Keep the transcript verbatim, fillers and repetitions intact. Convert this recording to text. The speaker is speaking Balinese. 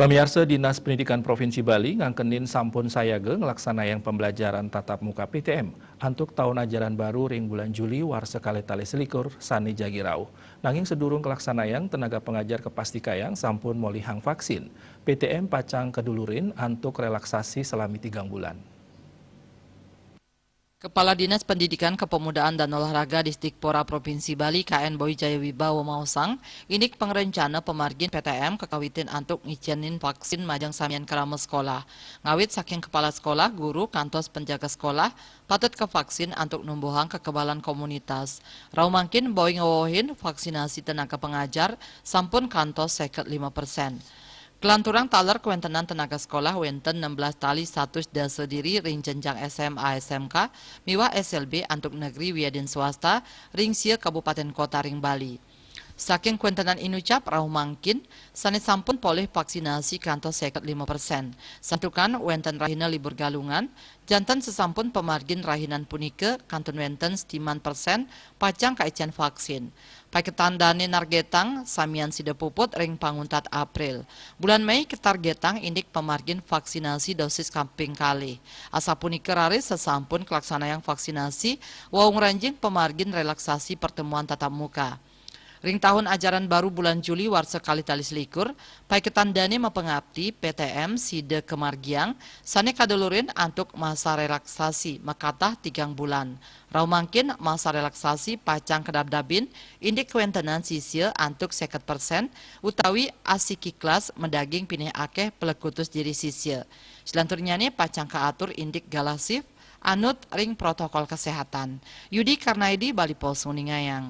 Pamiarsa, Dinas Pendidikan Provinsi Bali ngangkenin sampun sayaga nglaksanayang pembelajaran tatap muka P T M antuk taun ajaran baru ring bulan Juli warsa kalih tali selikur sane jagi rauh. Nanging sadurung kalaksanayang, tenaga pangajar kapastikayang sampun molihang vaksin. P T M pacang kadulurin antuk relaksasi salami tigang bulan. Kepala Dinas Pendidikan, Kepemudaan, dan Olahraga Disdikpora Provinsi Bali, K N Boy Jaya Wibawa maosang, indik pangrencana pamargin P T M kakawitin antuk ngicenin vaksin majeng samian krama sekolah. Ngawit saking kepala sekolah, guru, kantos penjaga sekolah patut kavaksin antuk numbuhang kekebalan komunitas. Rauh mangkin, Boy ngawewehin vaksinasi tenaga pangajar sampun kantos seket lima persen. Kalanturang taler kawentenan tenaga sekolah wenten enam belas tali satus dasa diri ring jenjang S M A, S M K, miwah S L B antuk negeri wiadin swasta ring sia kabupaten kota ring Bali. Saking kawentenan inucap rauh mangkin, sane sampun polih vaksinasi kantos seket lima persen. Santukan wenten rahina libur Galungan, janten sasampun pamargin rahinan punika kantun wenten setiman persen pacang kaicen vaksin. Paiketan dane nargetang samian sida puput ring panguntat April. Bulan Mei katargetang indik pamargin vaksinasi dosis kaping kalih. Asapunika raris sasampun kalaksanayang vaksinasi, wau ngranjing pamargin relaksasi pertemuan tatap muka. Ring tahun ajaran baru bulan Juli warsa kalih tali selikur, paiketan dane mapangapti P T M sida kamargiang sane kadulurin antuk masa relaksasi makatah tigang bulan. Rauh mangkin, masa relaksasi pacang kadabdabin indik kawentenan sisia antuk seket persen utawi asikiklas madaging pinih akeh plekutus diri sisia. Salanturnyane pacang kaatur indik galah shift anut ring protokol kesehatan. Yudi Karnaidi, Bali Post, nguningayang.